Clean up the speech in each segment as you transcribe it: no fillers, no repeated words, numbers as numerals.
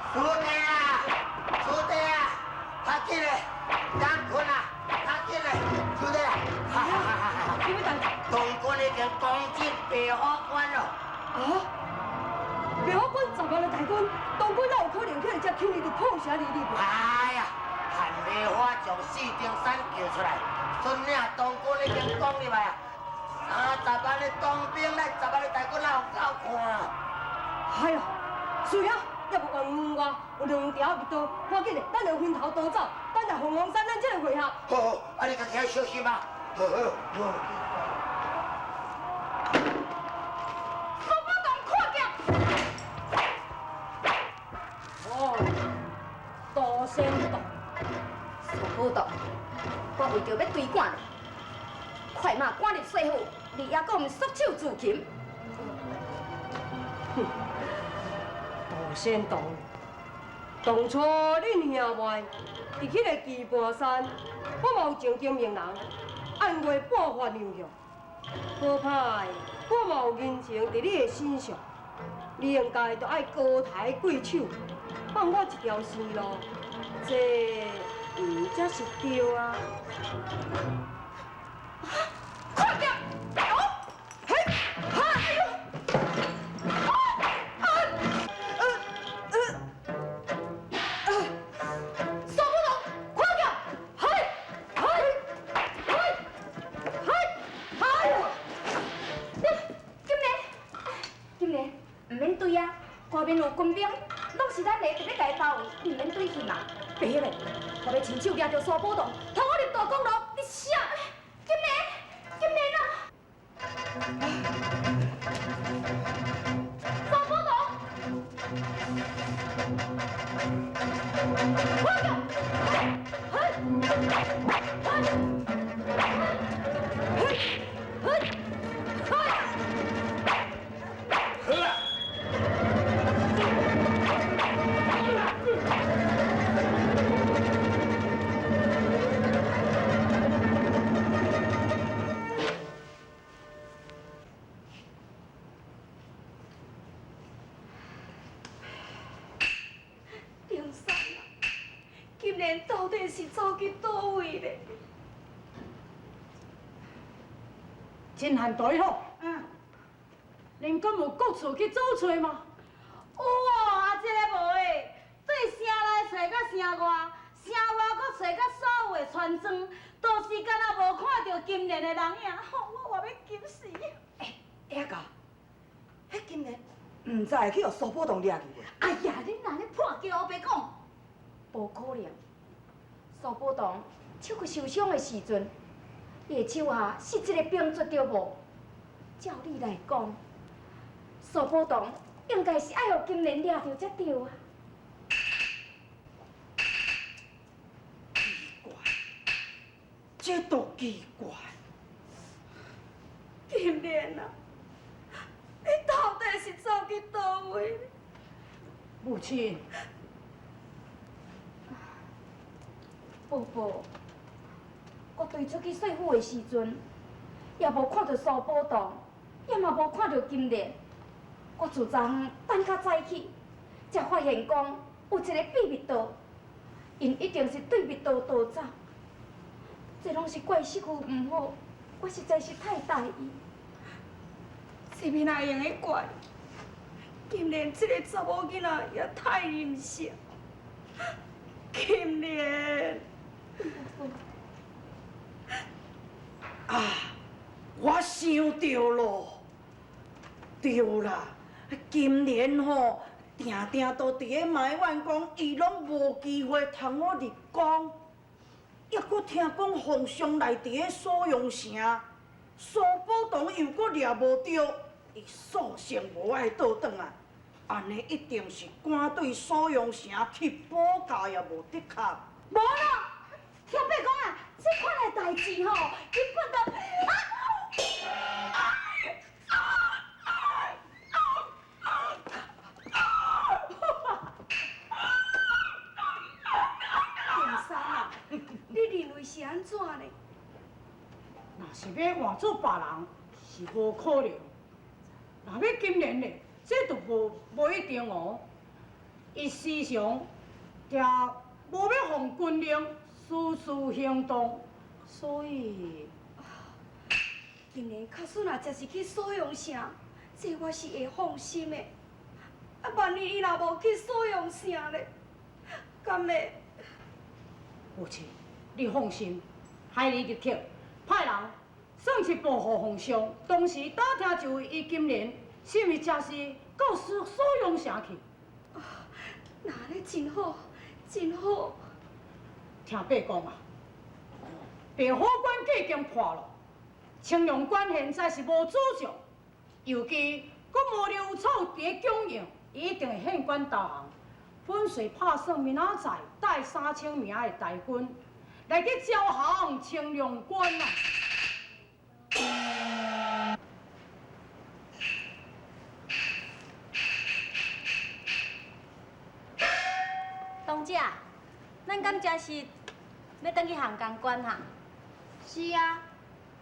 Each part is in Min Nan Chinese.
師弟啊，師弟啊，較緊嘞，等困啊，較緊嘞，師弟啊，哈哈哈哈哈！什麼代誌？唐軍已經攻進白虎關咯。啊！白虎關十萬的大軍，唐軍哪有可能去會遮輕易就破城而入？哎呀，韓梅花將四頂山叫出來，孫領唐軍已經攻入來啊！30萬的當兵，咱十萬的大軍哪有夠看？哎呀，師兄，猶無怨我有兩條密道，趕緊的，咱就分頭逃走，等待鳳凰山咱才來會合。好好，啊你家己愛小心啊！好好好。蘇寶同看劍。哦，杜仙道，蘇寶同，我為著欲追趕你，快馬趕入西府，你猶閣毋束手自擒？哼，杜仙道，當初恁兄妹佇彼個棋盤山，我嘛有曾經命人按月半發糧餉，好歹我嘛有人情佇你的身上，你應該著愛高抬貴手，放我一條生路，這毋才是對啊！看劍！哦，嘿，哈！哎呦！啊啊呃呃！蘇寶同，看劍！嘿，嘿，嘿，嘿，嘿！金蓮，金蓮，毋免追啊！外面有軍兵，攏是咱的，特欲共伊包圍，你毋免追去嘛。別咧，我欲親手掠著蘇寶同，拖我入大公路，你啥？金蓮，金蓮啊！蘇寶同，看劍！嘿，嘿，嘿，嘿，嘿！好啦。丁山啊，金蓮到底是走去佗位咧？真漢大好，恁敢有各厝去走揣嗎？有哦，啊，這个無的，對城內揣到城外，城外閣揣到所有的村莊，都是敢若無看著金蓮的人影，吼，我活欲急死。欸，阿哥，彼金蓮毋知會去予蘇寶同掠去無？哎呀，恁若咧破叫烏白講，無可能。蘇寶同手骨受傷的時陣，伊的手下是一个兵卒對無？照理來講，蘇寶同應該是愛予金蓮掠著才對啊。奇怪，這都奇怪。金蓮啊，你到底是走去佗位？母親，寶寶，我對出去說府的時陣，也無看著蘇寶同，也嘛無看著金蓮。我自昨昏等較早起，才發現講有一个秘密道，𪜶一定是對密道逃走。這攏是怪媳婦毋好，我實在是太大意。這邊哪會用得怪？金蓮這个查某囡仔也太任性。金蓮，啊，我想著咯，對啦，金蓮吼，定定都佇咧埋怨講，伊攏無機會通好入宮，抑閣聽講皇上來佇咧鎖陽城，蘇寶同又閣掠無著，伊索性無愛倒轉來，按呢一定是趕對鎖陽城去補覺也無得確。無啦，聽伯講啊，這款的代誌吼，根本就……金山啊，你認為是按怎呢？若是欲換做別人，是無可能。若欲金蓮呢，這就無一定哦。伊時常定無欲奉軍令，私自行動，所以金蓮假使若真是去鎖陽城，這我是會放心的。啊，萬一伊若無去鎖陽城咧，敢會？母親，你放心，海里立刻派人算是報予皇上，當時打聽就伊金蓮是毋是真是到鎖陽城去。啊，那按呢真好，真好。聽伯講啊，白虎關已經破了，青龍關現在是無主將，尤其閣無劉楚佇咧供應，伊一定會獻關投降。本帥拍算明仔載帶3000名的大軍來去招降青龍關啊！董姐，咱敢真是欲轉去函江關哈？是啊，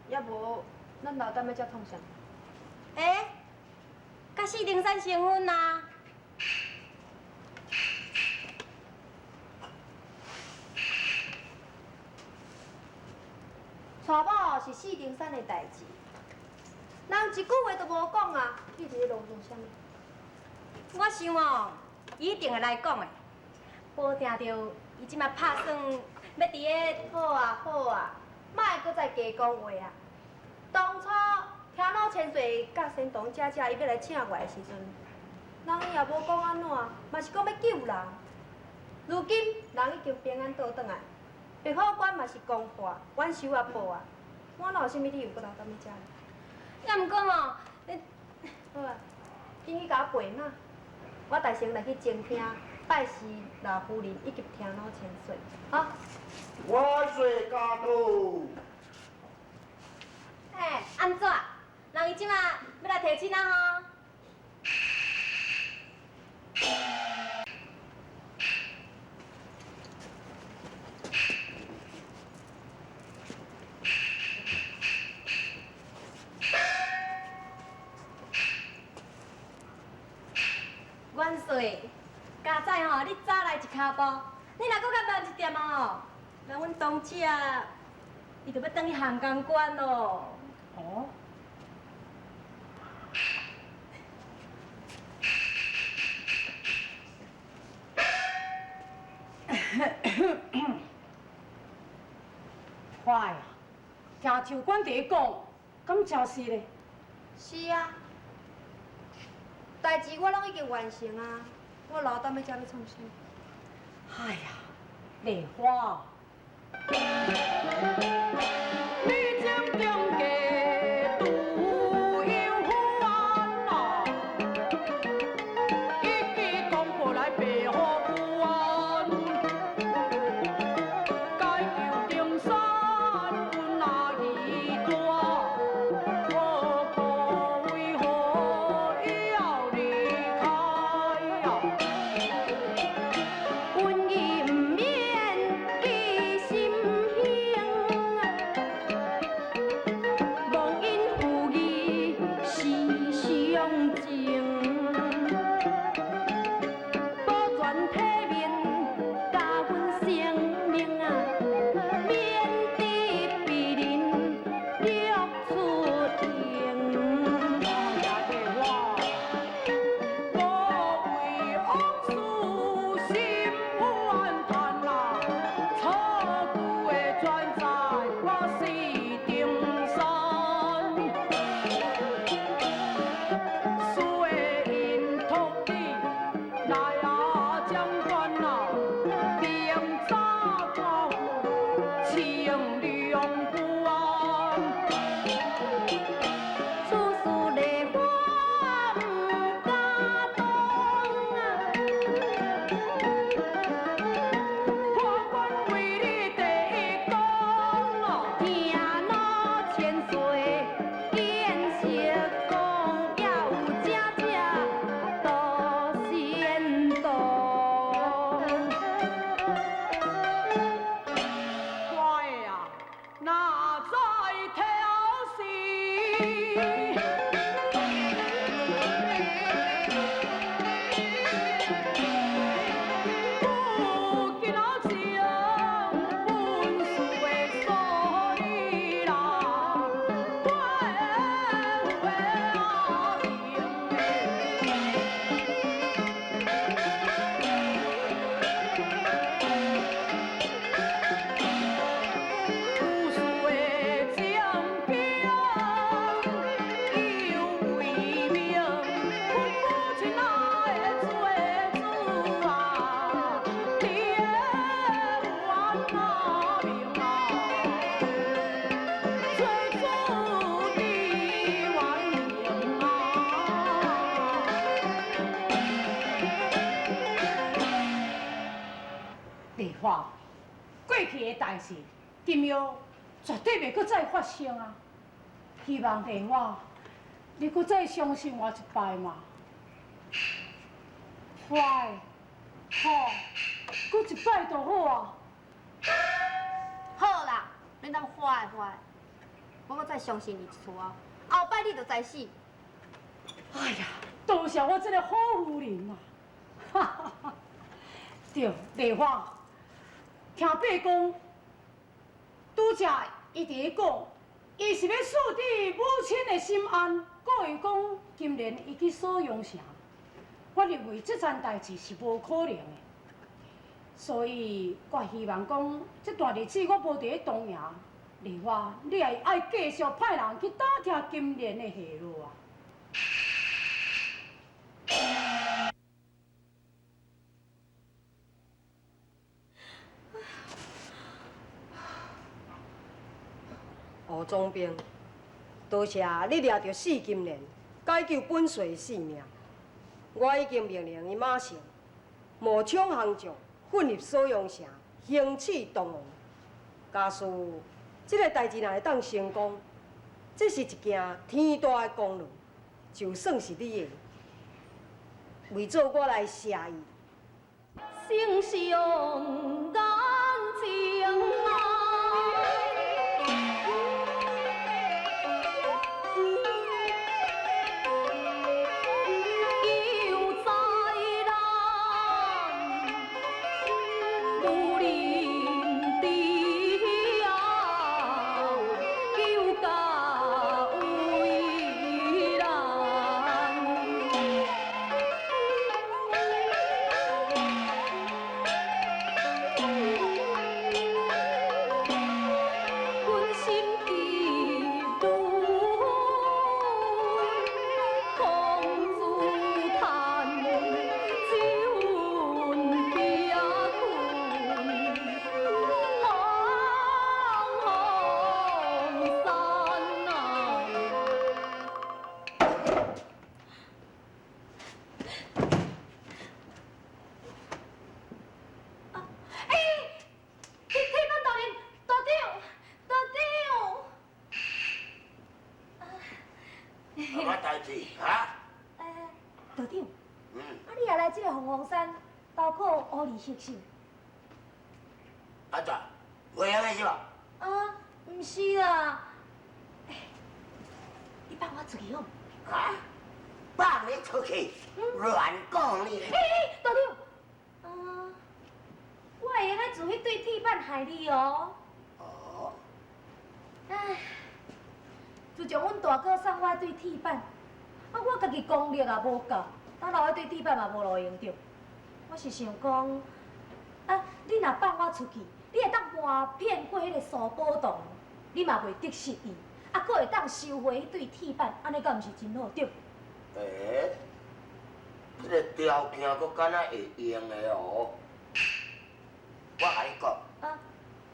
也無咱留踮咧遮創啥？欸，佮四靈山成婚啊！娶某是四靈山的代誌，人一句話都無講啊！你佇咧囉嗦啥物？我想哦，伊一定會來講的。無定著伊這馬拍算欲佇咧。好啊好啊，莫閣再加講話啊！當初聽老千歲佮仙童姐姐伊欲來請我的時陣，人伊也無講按怎，嘛是講欲救人。如今人已經平安倒轉來，白虎關嘛是攻破，冤仇也報啊！我哪有啥物理由閣留踮咧遮？也毋過吼，你好啊，緊去共我背馬，我代先來去前廳拜示老夫人以及聽老千歲，哈。萬歲駕到！欸，按怎？人伊這馬欲來提親啊吼？元帥，佳哉吼，你早來一跤步，你若閣較慢一點哦，那阮冬姐伊就欲轉去函江關囉。哦。快啊！聽秋官佇咧講，敢真是咧？是啊，代誌我攏已經完成啊，我留踮咧遮欲創啥？哎呀，麗花，你將中家拄有歡啊，一支公婆來白虎關，解救登山阮阿姨大，我可為何要離開啊？阮意毋免記心胸啊，看，过去的代志，金玉绝对袂阁再发生啊！希望丽花，你阁再相信我一摆嘛。坏，好，阁一摆就好啊。好啦，你当坏坏，我阁再相信你一次啊！后摆你就知死。哎呀，多谢我这个好夫人啊！哈哈哈。对，丽花，听伯讲，拄才伊伫咧讲，伊是欲恕你母亲的心安，阁会讲金莲伊去锁阳城，我认为这层代志是无可能的，所以我希望讲这段日子我无伫咧东营，丽花，你也爱继续派人去打听金莲的下落啊。吴总兵，多谢你掠著四金莲，解救本帅性命。我已经命令伊马上冒充降将，混入锁阳城，行刺东王。假使这个代志若会当成功，这是一件天大的功劳，就算是你的。为做我来谢意。星上眼睛啊！又在咱武林底啊，又甲为难。阮心急如空自叹，只阮别困红红山啊。欸，铁板道人，道长，道长。什么代志啊？道长，啊，你也来这个凤凰山投靠乌二学习？安怎？袂用的是无？啊，毋是啦。欸，你放我出去好毋？啊？放你出去？乱讲你！欸欸，道长，啊，我会用得自彼对铁板害你哦。哦。唉，自从阮大哥送我对铁板，啊，我家己功力也无够，等留彼对铁板嘛无路用著。我是想讲，啊，你若放我出去，你会当瞒骗过彼个苏宝同，你嘛袂得失伊，啊，阁会当收回彼对铁板，按呢敢毋是真好对？欸，这个条件阁敢若会用的哦。我共你讲，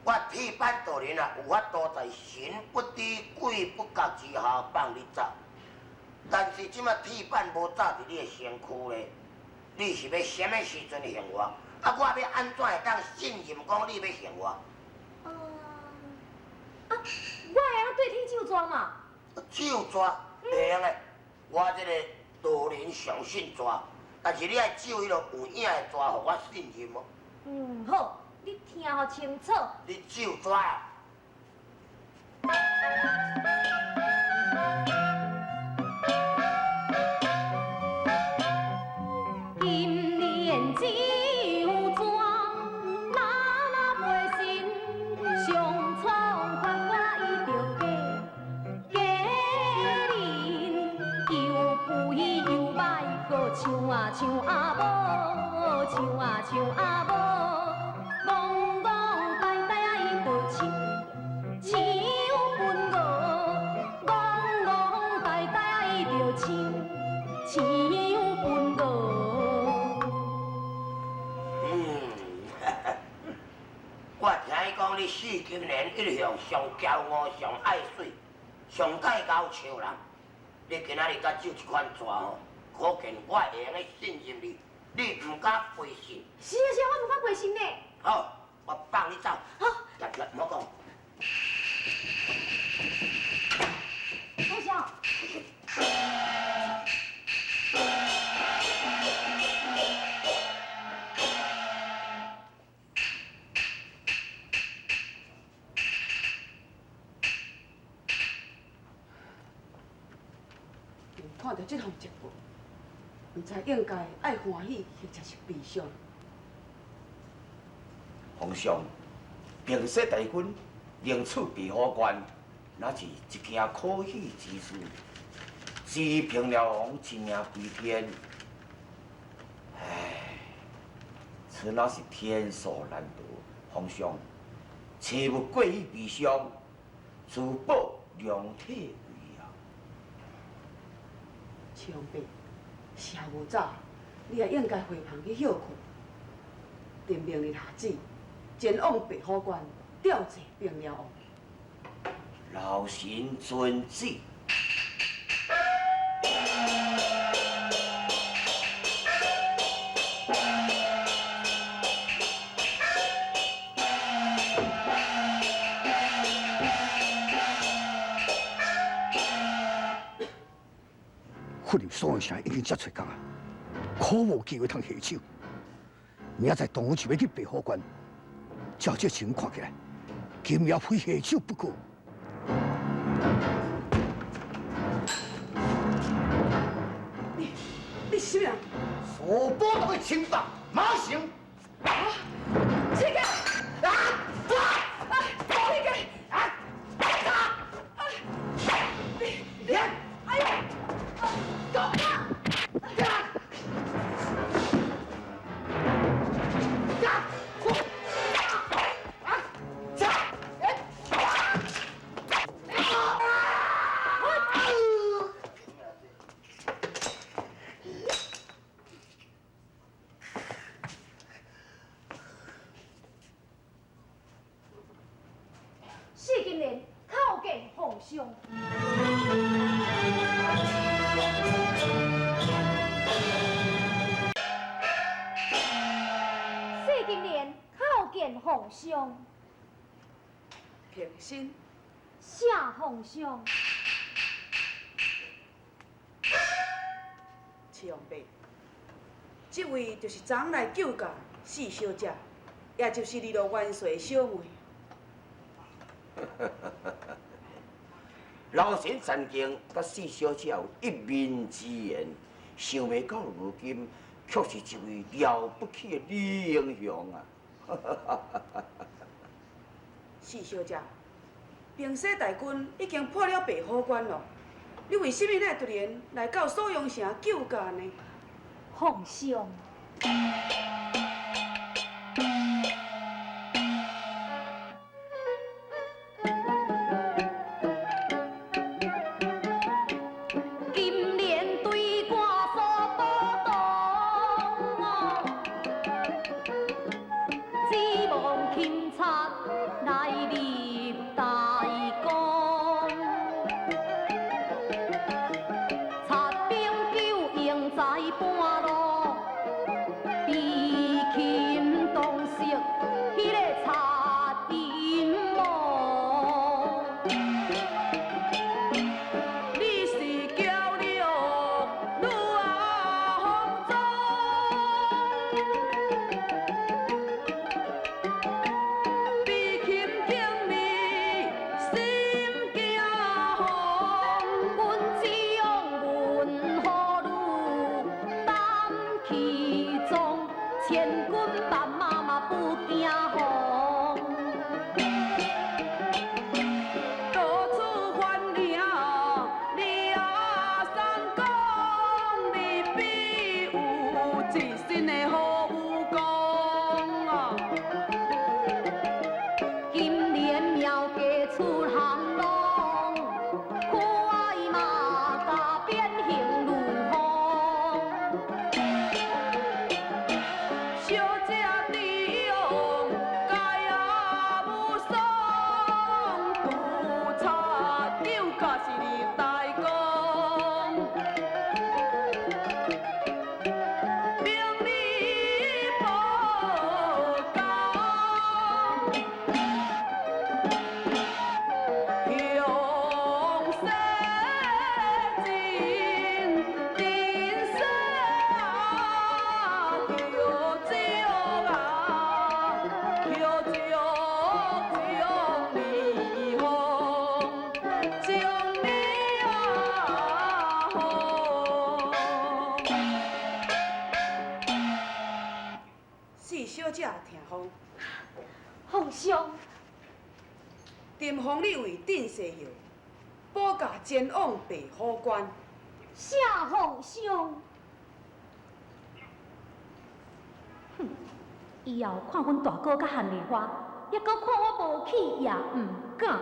我铁板道人啊，有法度在神不知鬼不觉之下放你走，但是这马铁板无走伫你的身躯咧，你是欲啥物时阵还我？啊，我欲按怎会当信任讲你欲还我？啊，我会用对天咒纸嘛。咒纸会用的，我这个道人上信纸，但是你爱咒彼个有影的纸，予我信任无？嗯，好，你听予清楚。你咒纸啊！金莲咒纸，哪若袂信，上创发我伊著假假人，又肥又歹，阁像啊像阿某，像啊像阿某，戆戆呆呆啊伊就像像分鹅，戆戆呆呆啊伊就像像分鹅。我听伊讲，你四金莲一向上骄傲、上爱媠、上介𠢕笑人。你今仔日佮咒这款纸吼，可见我会用得信任你，你毋敢背信。是啊是啊，我毋敢背信呢。好，我放你走。好，来来，莫讲。多谢。看到這项结果，毋知应该爱欢喜，或者是悲伤。皇上，平西大军宁取白虎关，那是一件可喜之事。至于平辽王一命归天，唉，此乃是天数难逃。皇上，切勿过于悲伤，自保量体为要。七王伯，时候无早，你也应该回房去歇困。定明日下旨，前往白虎关调查平辽王。老臣遵旨。富入锁阳城已经遮济工啊，可无机会通下手。明仔载当就欲去白虎关，照这情看起来，今夜非下手不可。你是啥物人？苏宝同的亲爸马成。啊！这个啊！啊！这个啊！啊！你哎呦！走啊！四金莲叩见皇上。四金莲叩见皇上。平身。谢皇上。七王伯，这位就是昨昏来救驾四小姐，也就是二路元帅的小妹。老臣曾经佮四小姐有一面之缘，想袂到如今却是一位了不起的女英雄啊！四小姐，平西大军已经破了白虎关咯，你为什么会突然来到锁阳城救驾呢？皇上。金莲对歌苏宝同，指望钦差来立大功，贼兵救营在半路，悲琴动色彼个贼阴谋。你是娇绿女啊风中，悲琴敬你心惊慌。阮只望文虎女胆气壮，千军万马嘛不惊慌。到处翻赢你啊三公，你必有一身的好武功啊！金莲妙计出行囊，苦爱马甲变形如风。小姐伫四小姐听封。皇上，朕封你为镇西侯，保驾前往白虎关。谢皇上。哼，以后看阮大哥佮韩丽花，抑阁看我无去也毋敢。